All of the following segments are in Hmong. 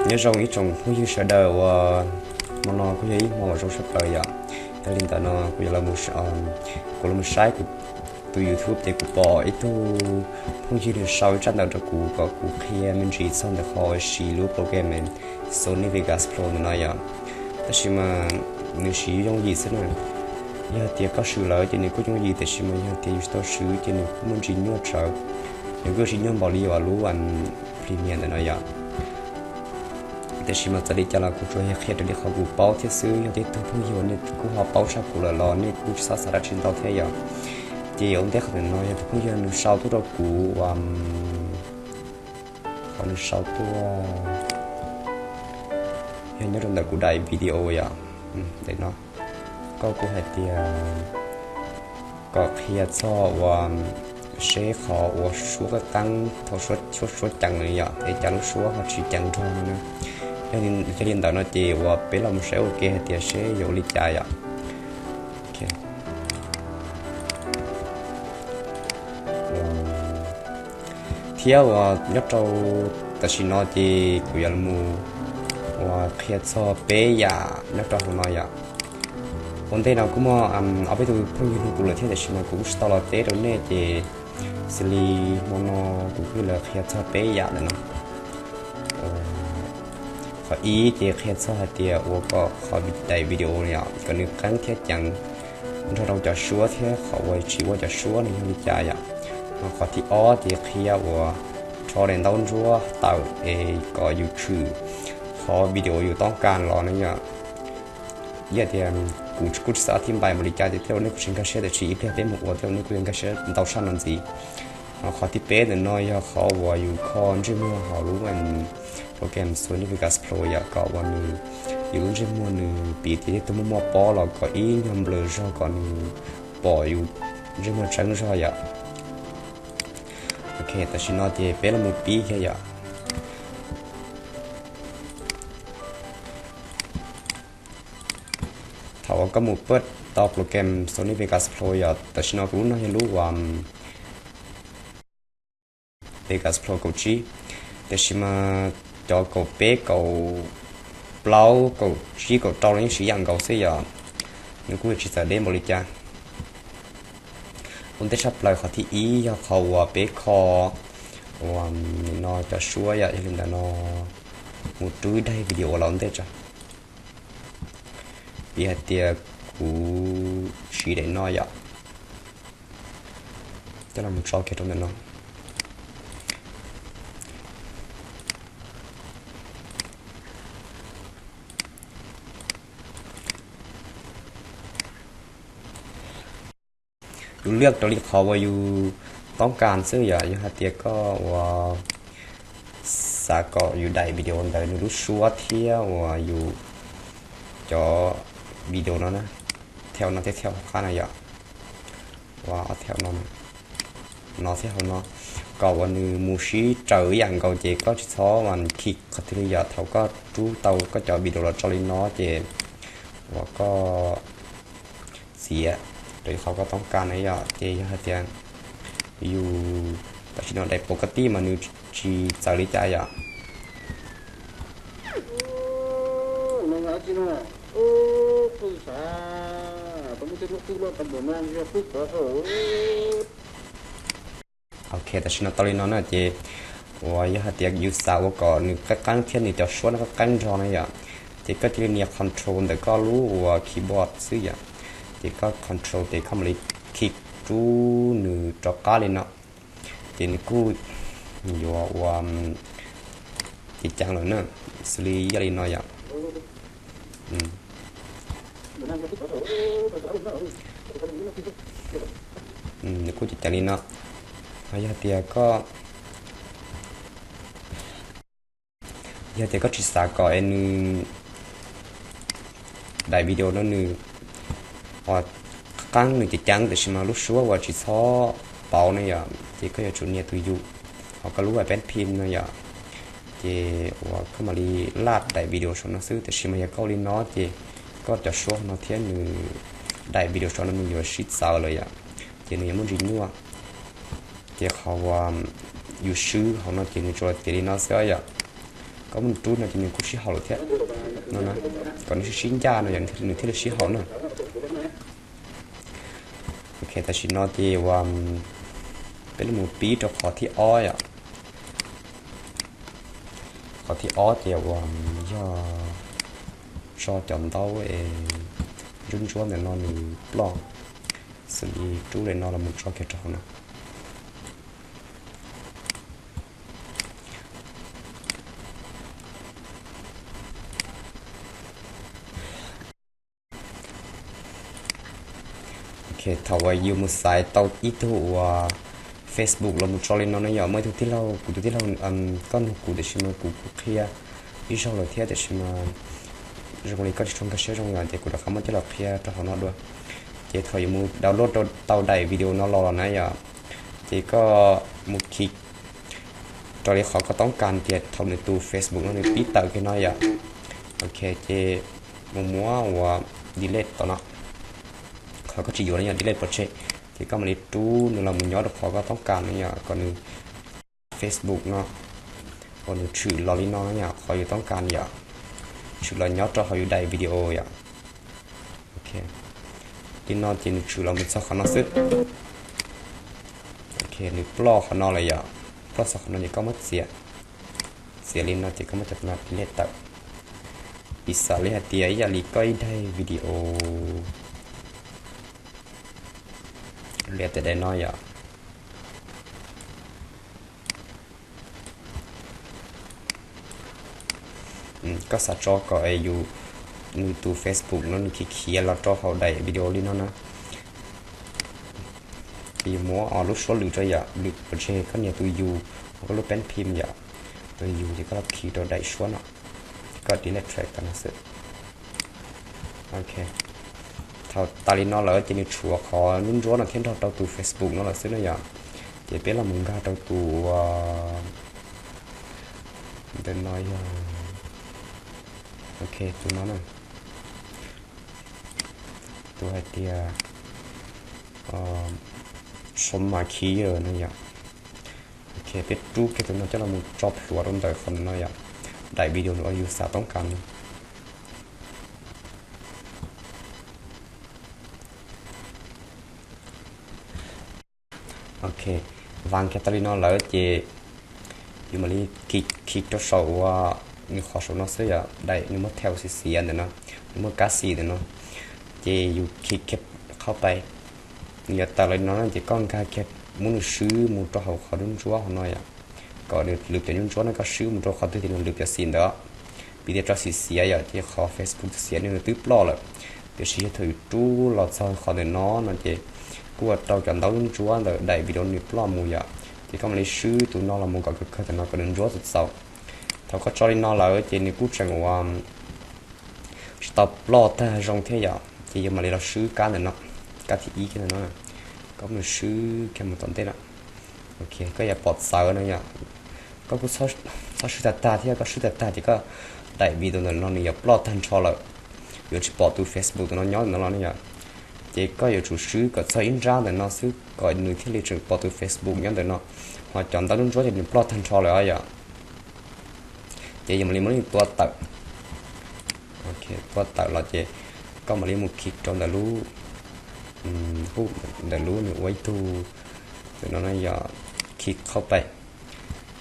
Nyob zoo ib tsoom phooj ywg sawv daws uas hmo no kuj yog ib hmo uas zoo sab plaws yom. Yog li ntawd no kuv yuav los, kuv los saib kuv tus YouTube ces kuv pom ib tug phooj ywg nws sau ib tsab ntawv rau kuv kom kuv qhia me ntsis txog ntawm qhov siv lub program Sony Vegas Pro ntawm no yom. Tab sis mas nws siv yooj yim xwb na. Yog tias koj swm lawm ces nws kuj yooj yim, tiam sis mas yog tias yus tsis tau swm ces nws kuj muaj ntsis nyuaj tsawv. Nws kuj tsis nyuaj npaum li uas lub Premiere ntawm no yom. Tiam sis mas txawm li cas los kuv tsuas yog qhia raws li qhov kuv paub thiab xwb. Yog tej tug phooj ywg nej kuj ho paub tshaj kuv lawm los nej kuj tsis txhob xav dab tsi ntau thiab yom. Ces ua ntej qhov ntawm no yog tus phooj ywg nws sau tuaj rau kuv uas, qhov nws sau tuaj yog nyob rau ntawm kuv daim video yom. Ntawm no koj kuj hais tias kom qhia txog uas seb qhov uas suab qeeb thaum suab ceev yom, es cas lub suab ho tsis ceev nrog no na. Yog li ntawd no ces uas peb los mus saib ua ke hais tias seb yuav ua li cas yom. Thiab uas nyob rau tam sim no ces kuv yuav los mus uas qhia txog peb yam nyob rau hauv no yom. Ua ntej no kuj muaj ob peb tug phooj ywg nug kuv lawm thiab, tiam sis mas kuv kuj tsis tau los teb rau nej ces xws li hmo no kuv kuj los qhia txog peb yam ntawm no. Qhov ib ces qhia txog hais tias uas kom qhov daim video yom kom nws qeeb thiab ceev nrog rau cov suab thiab qhov uas tsis ua cov suab nws yog li cas yom. Qhov thib ob ces qhia uas rho daim ntaub ntsuab tawm es kom yus tshwm qhov video yus toob kas los na yom. Yog tias kuv kuj tsis xav thib npaim npaum li cas ces tej zaum nej kuj tsis nkag siab, tiam sis ib pliag peb mus ua tej zaum nej kuj yuav nkag siab ntau tshaj no ntxiv. Qhov thib peb ntawm no yog qhov uas yus kho ntsej muag hauv lub program Sony Vegas Pro yom, kom uas nws, yus lub ntsej muag nws piv tias tej tug muaj muaj pob los kom ib nyuag nplawm zog kom nws pom yus ntsej muag tseeb zog yom. Ok, tam sim no ces peb los mus pib kiag yom. Thaum uas koj mus pab tau program Sony Vegas Pro yom, tam sim no kuv lub no yog lub uas Vegas Pro kaum tsib, tiam sis mas cov kaum peb, kaum plaub, kaum tsib, kaum rau los yeej siv yam nkaus xwb yom. Nws kuj tsis txawv deb npaum li cas. Ua ntej tshaj plaws qhov thib ib yog qhov uas peb kho uas no cov suab yom, yog li ntawd no mus rub ib daim video los ua ntej tso. Piv hais tias kuv siv daim no yom, coj los tso kiag rau ntawm no. Yus liaj raws li qhov uas yus toob kas xwb yom. Yog hais tias koj uas xav kom yus daim video ntawd nws lub suab thiab uas yus cov video no na, thiab no thiab thiab hauv qab no yom, uas thiab no, no thiab hauv no, kom uas nws mus sib raws ib yam nkaus ces koj tsis txhob mas khij qhov twg li yom. Thaum koj rub tau koj cov video los tso li no ces uas koj txiav raws li qhov koj toob kas na yom. Ces yog hais tias yus tam sim no daim pov ka tij mas nws tsis txawv li cas yom. Ok, tam sim no tau li no na ces uas yog hais tias yus xav ua kom nws qeeb qeeb thiab nws cov suab no qeeb qeeb nrog na yom, ces koj cia li nias control ntawm koj lub uas keyboard xwb yom. Ces koj control ces koj mam li khij rub nws rov qab li no. Ces nws kuj yuav ua ceev ceev lawm na, xws li yog li no yom. Nws kuj ceev ceev li no. Yog tias koj, yog tias koj tsis xav kom es nws daim video no nws qeeb, nws ceev ceev tiam sis mas lub suab uas tsis txhob pauv ne yom, ces koj yuav tsum nias tus yus, ho koj lub pen phim no yom, ces uas koj mam li laj daim video saum no xwb. Tiam sis mas yog koj ua li no ces koj cov suab no thiab nws daim video saum no nws yuav sib txawv lawm yom, ces nws yuav muaj ntsis nyuaj. Ces qhov uas yus swb hauv no ces nws tsuas tiav li no xwb yom. Koj muab nws rub no ces nws kuj sib haum lawm thiab no na. Kom nws sib sib ncaj no yog nws thiaj li sib haum na. Ok, tam sim no ces uas peb los mus pib rau qhov thib ob yom. Qhov thib ob ces uas yog tso cov ntaub es ntsuab ntsuab ntawm no nws ploj, xws li rub li no los mus tso kiag rau hauv no. Ok, thaum uas yus mus xaiv tau ib tug uas Facebook los mus tso li no na yom, muaj ib tug tij laug, kuv tus tij laug, koj nug kuv tiam sis mas kuv kuj qhia ib zaug lawm thiab tiam sis mas zoo li koj tsis tshua nkag siab zoo yom, ces kuv rov qab muab coj los qhia rau hauv no dua. Ces thaum yus mus download tau daim video no los los na yom, ces koj mus khij rau li qhov koj toob kas tias thaum nws tus Facebook no nws pib tawm kiag no yom. Ok, ces mus muab uas delete tom no, qhov koj tsis yuav no yog delete pov tseg, ces koj mam li rub nws los mus nyob rau qhov koj toob kas no yom, kom nws Facebook no uas nws tshwm los li no yom, qhov yus toob kas yom, tshwm los nyob rau hauv yus daim video yom. Ok, li no ces nws tshwm los mus txog qhov no xwb. Ok, nws ploj qhov no lawm yom, ploj txog qhov no ces koj muab txiav, txiav li no ces koj muab cov no delete tawm. Piv xam li hais tias ib yam li koj ib daim video li tias daim no yom. Koj xav tso kom es yus, nws tus Facebook no nws khiav khiav los rau hauv daim video li no na. Ces yus muab lub suab lwm rau yom, lwm pov tseg koj nias tus yus, koj lub peeb phim yom, tus yus ces koj los khij rau daim suab no, ces koj delete track no xwb. Ok, thaum tas li no lawm ces nws tshuav qhov ntsuab ntsuab no thiab nrog rau tus Facebook no lawm xwb na yom. Ces peb los mus nkag rau tus, ntawm no yog, ok, tus no na, tus hais tias Show My Key no yom. Ok, peb rub kiag tus no coj los mus tso plhuav rau ntawm qhov no yom, daim video uas yus xav toob kas no. Ok, vas kiag tas li no lawm ces yus mam li khij rau saum uas nws qhov saum no xwb yom, daim nws muaj thaum xiav xiav ntawm no, nws muaj kab xis ntawm no, ces yus khij kiag qhov pais, nws yuav tawm los li no na, ces koj nkag kiag muab nws swb mus rau hauv qhov ntsuab ntsuab hauv no yom, kom nws lwm cov ntsuab ntsuab no koj swb mus rau qhov twg ces nws lwm cov xim ntawd. Piv tias tso xim xiav yom, ces qhov Facebook xiav xiav nws twb ploj lawm, tiam sis yog thaum yus rub los txog qhov ntawm no no ces kuj ua rau cov ntaub ntsuab ntawm daim video nws ploj mus yom. Ces koj mam li swb tus no los mus kom kawg kawg tus no kom nws ntsuab txaus txaus. Thaum koj tso li no lawm ces nws kuj tseem ua tsis tau ploj tag zoo thiab yom, ces yus mam li los swb kab ntawm no, kab thib ib kiag ntawm no, koj mam swb kiag mus tom ntej no. Ok, koj yuav pom txawv no yom. Koj kuj txhob swb tag tag thiab, koj swb tag tag ces koj daim video ntawm no nws yuav ploj tag nrho lawm, yuav tsis pom tus Facebook ntawm no nyob ntawm no los ne yom. Ces koj yuav tsum swb kom txog ib nrab ntawm no xwb kom nws thiaj li tseem pom tus Facebook nyob ntawm no, ho cov ntaub ntsuab ces nws ploj tag nrho lawm yom. Ces yus mam li muab nws tua tawm. Ok, tua tawm los ces koj mam li mus khij rau ntawm lub, ntawm lub nws ua ib tug, ntawm no no yog khij qhov pais.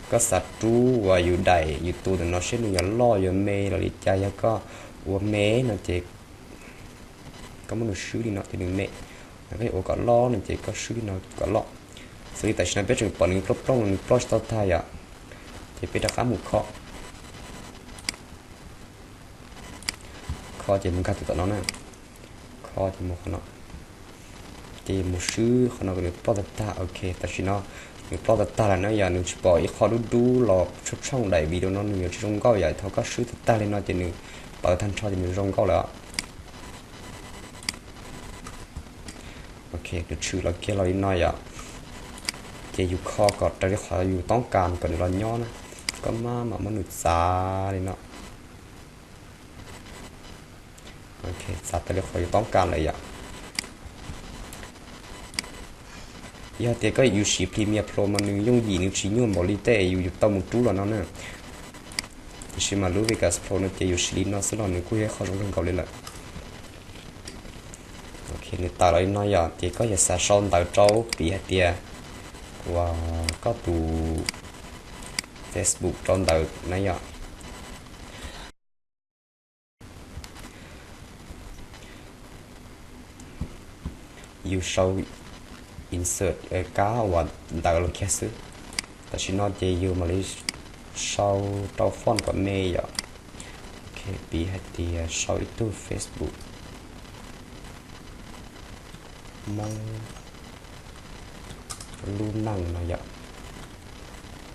Koj xav rub uas yus daim YouTube ntawm no seb nws yuav loj yuav me los li cas, yog koj ua me no ces koj muab nws swb li no ces nws me, yog koj yuav ua kom loj no ces koj swb li no kom loj. Xws li tam sim no peb tseem pom nws plooj plooj no nws ploj tsis tau tag yom, ces peb rov qab mus kho, kho ces mus nkag tus tom no na, kho ces mus qhov no, ces mus swb qhov no kom nws ploj tag tag. Ok, tam sim no nws ploj tag tag lawm na yom, nws tsis pom ib qho dub dub los tshooj tshooj daim video no nws yuav tsis zoo nkauj yom, thaum koj swb tag tag li no ces nws pawv tag nrho ces nws zoo nkauj lawm. Ok, nws tshwm los kiag los li no yom, ces yus kho kom raws li qhov yus toob kas kom nws los nyob na, koj mam mam muab nws txav li no. Ok, txav raws li qhov yus toob kas lawm yom. Yog tias koj yus siv Premiere Pro mas nws yooj yim nws tsis nyuaj npaum li tej yus yus tau mus rub los no na. Tiam sis mas lub Vegas Pro no ces yus siv li no xwb los nws kuj yog qhov zoo kawg nkaus li lawm. Ok, nws tawm los li no yom, ces koj yuav xav sau ntawv rau, piv hais tias uas koj tus Facebook rau ntawd na yom. Yus sau insert kab uas ntawv los kiag xwb. Tam sim no ces yus mam li sau rau font kom me yom. Ok, piv hais tias sau ib tug Facebook Hmoob lub neej no yom.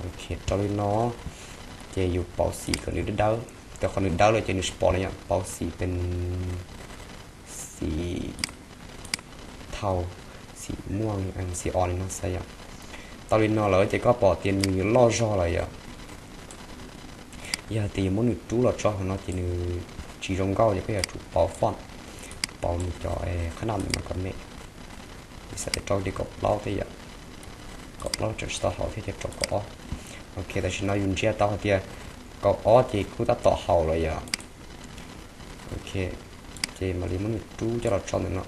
Ok, rau li no ces yus pauv xim kom nws dawb dawb, rau qhov nws dawb lawm ces nws tsis pom no yom. Pauv xim pes xim thaum xim muaj xim os li no xwb yom. Tau li no lawm ces koj pom tias nws loj zog lawm yom. Yog tias yus muab nws rub los tso hauv no ces nws tsis zoo nkauj, ces koj yuav tsum pauv font, pauv nws cov qhab naj ntawm no kom me. Xav tias rau li kaum plaub tej yom, kaum plaub tseem tsis tau haum thiab ces rau kaum ob. Ok, tam sim no yus ntsia tau hais tias kaum ob ces kuj tab tom haum lawm yom. Ok, ces mam li muab nws rub coj los tso ntawm no,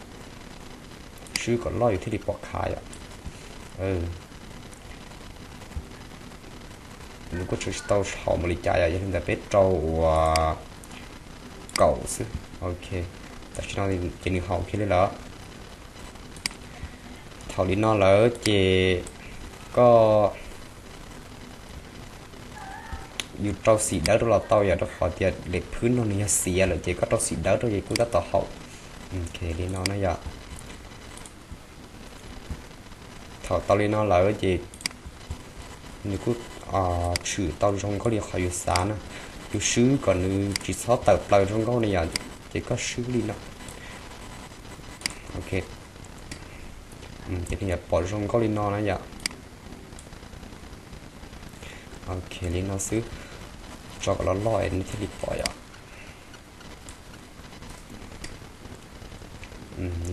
swb kom loj yus thiaj li pom khav yom. Nws kuj tseem tsis tau haum npaum li cas yom, yog li ntawd peb rau uas kaum xwb. Ok, tam sim no ces nws haum kiag li lawm. Thaum li no lawm ces koj, yus rau xim dawb rau los tau yom, rau qhov tias lem phwb no nws yog xiav lawm ces koj rau xim dawb rau ces kuj tab tom haum. Ok, li no na yom. Thaum tau li no lawm ces nws kuj tshwm tau zoo nkauj li qhov yus xav na. Yus swb kom nws tsis txhob tawm plaws zoo nkauj na yom, ces koj swb li no. Ok, ces nws yuav pom zoo nkauj li no na yom. Ok, li no xwb, tso kom loj loj es nej thiaj li pom yom.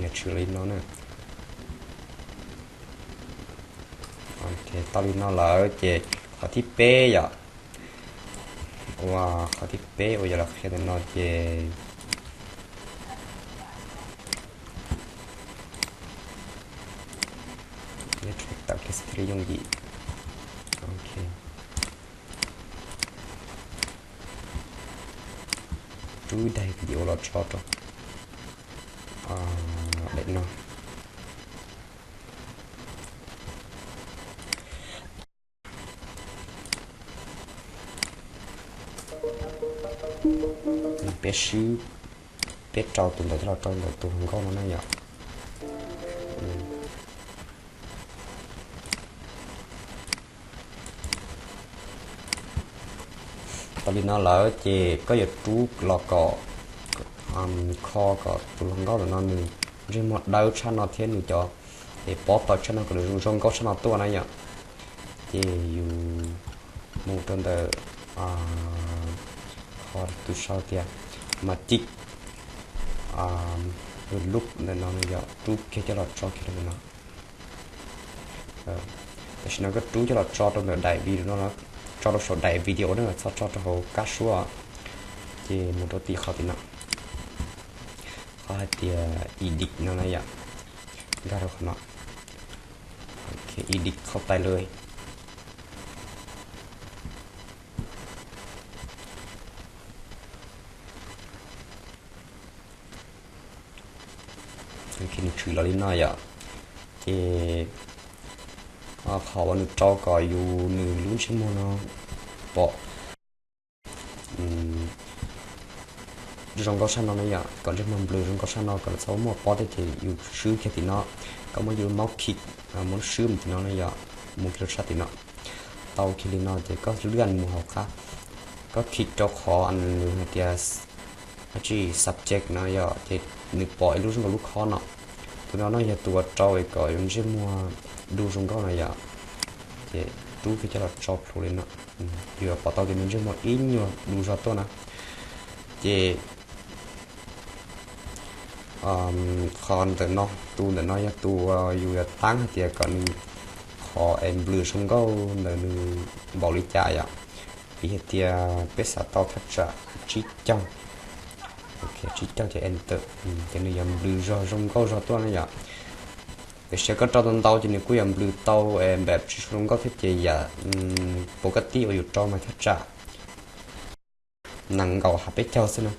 Yog tshwm li no na. Ok, tau li no lawm ces qhov thib peb yom, ua qhov thib peb uas yog los qhia ntawm no ces tawm kiag xwb thiaj li yooj yim. Ok, rub daim video los tso rau daim no. Peb swb, peb rau tus ntawd thiab los rau ntawm tus hluas nkauj no na yom. Tau li no lawm ces koj yuav rub los kom, kho kom tus hluas nkauj ntawm no nws ntsej muag dawb tshaj no thiab nws cov es pob taws tshaj no kom nws zoo nkauj tshaj no tuaj na yom. Ces yus mus rau ntawm qhov tus sau tias Magic Loop ntawm no yom, rub kiag coj los tso kiag rau ntawm no. Tam sim no koj rub coj los tso rau ntawm daim video no, tso rau saum daim video na, txhob tso rau hauv kab suab. Ces mus rau tim qhov tim no, qhov hais tias edit no na yom, nkag rau qhov no. Ok, edit qhov pais lawm. Khi nws tshwm los li no yom, ces qhov uas nws rau kom yus nws lub ntsej muag no pom zoo nkauj sab no na yom, kom ntsej muag nplws zoo nkauj sab no kom txhob muaj pob tej ces yus swb kiag tim no, koj muab yus lub mouse kick, muab swb mus tim no na yom, mus kiag rau sab tim no. Tau kiag li no ces koj lwaj mus hauv qab, koj kick rau qhov nws hais tias dab tsi subject no yom, ces nws pom ib lub zoo nkauj lub khob no. Tus no no yog tus uas rau kom yus ntsej muag du zoo nkauj no yom, ces rub kiag coj los tso plhuav li no, yus yuav pom tau tias nws ntsej muag ib nyuag du zog tuaj na. Ces qhov ntawm no, tus ntawm no yog tus uas yus yuav tab hais tias kom nws qhov es nplws zoo nkauj ntawm nws npaum li cas yom. Piv hais tias peb xav tau thaj tsam tsib caug, tsib caug ces enter, ces nws yuav nplws zog zoo nkauj zog tuaj na yom. Tiam sis koj rau tau ntau ces nws kuj yuav nplws tau npam tsis zoo nkauj thiab ces yam pov ka tij uas yus rau mas thaj tsam nees nkaum hab peb caug xwb na.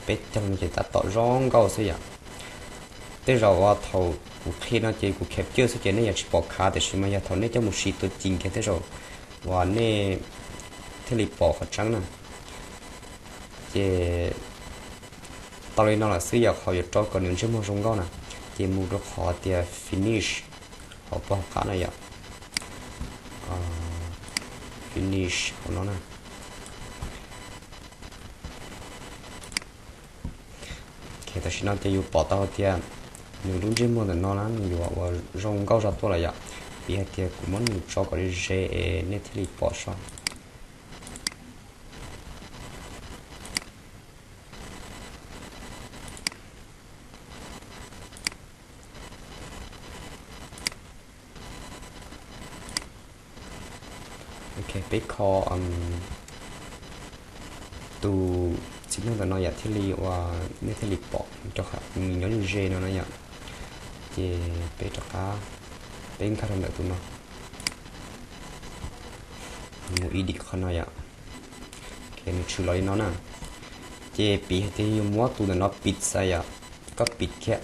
Peb caug no ces tab tom zoo nkauj xwb yom. Tej zaum uas thaum kuv qhia no ces kuv khev cwj xwb ces nej yuav tsis pom khav, tiam sis mas yog thaum nej coj mus siv tua ceev kiag tej zaum uas nej thiaj li pom qhov tseeb na. Ces tau li no lawm xwb yom, qhov yuav rau kom nws ntsej muag zoo nkauj na, ces mus rau qhov tias finish hauv pog qab na yom. Finish hauv no na. Tam sim no ces yus pom tau hais tias nws lub ntsej muag ntawm no na nws yuav ua zoo nkauj zog tuaj lawm yom. Piv hais tias kuv muab nws tso kom ze ze es nej thiaj li pom soj. Ok, peb kho tus txiv neej ntawm no yom, thiaj li ua nej thiaj li pom rau qhov nws nyob ze no na yom. Ces peb rov qab, peb nkag rau ntawm tus no, mus edit qhov no yom. Ok, nws tshwm los li no na. Ces piv hais tias yus muab tus ntawm no piv xav yom, koj piv kiag.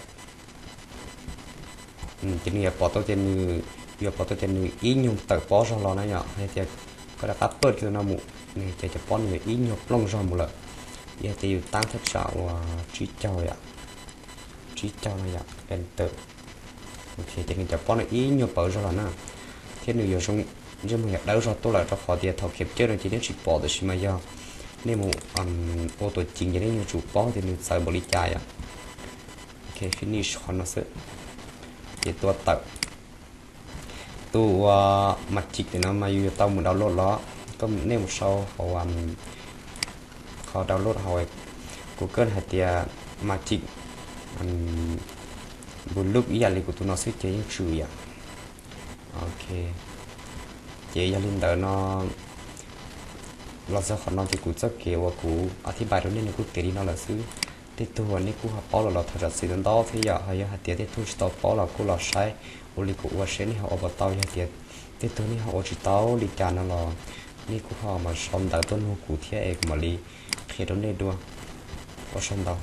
Ces nws yuav pom tau tias nws, yuav pom tau tias nws ib nyuag tawm pob zog los na yom. Hais tias koj rov qab pawj kiag no mus, nws hais tias cov pob nws yuav ib nyuag plooj zog mus lawm. Yog tias yus tab thaj tsam uas tsib caug yom, tsib caug no yom, enter. Ok, ces nws cov pob nws ib nyuag pawv zog los na, thiab nws yuav zoo, ntsej muag yuav dawb zog tuaj lawm rau qhov tias thaum khev cwj no ces nej tsis pom, tiam sis mas yog nej mus ua tuam ceev ces nej yuav tsum paub tias nws txawv npaum li cas yom. Ok, finish qhov no xwb. Ces tua tawm. Tus uas Magic ntawm no mas yus yuav tau mus download los, koj, nej mus sau hauv qhov download hauv Google hais tias Magic Blue Look ib yam li kuv tus no xwb ces yeej tsum yom. Ok, ces yog li ntawd no, los txog qhov no ces kuv txoj kev uas kuv a thib pais rau nej no kuj tiav li no lawm xwb. Tej tug uas nej kuj ho paub los los thov zam txim ntau ntau thiab yom. Ho yog hais tias tej tug tsis tau paub los kuj los saib ua li kuv ua seb nej ho ua puas tau. Yog tias tej tug nej ho ua tsis tau li cas no los nej kuj ho mam sau ntawv tuaj nug kuv thiab es kuv mam li qhia rau nej dua. Ua tsaug ntau.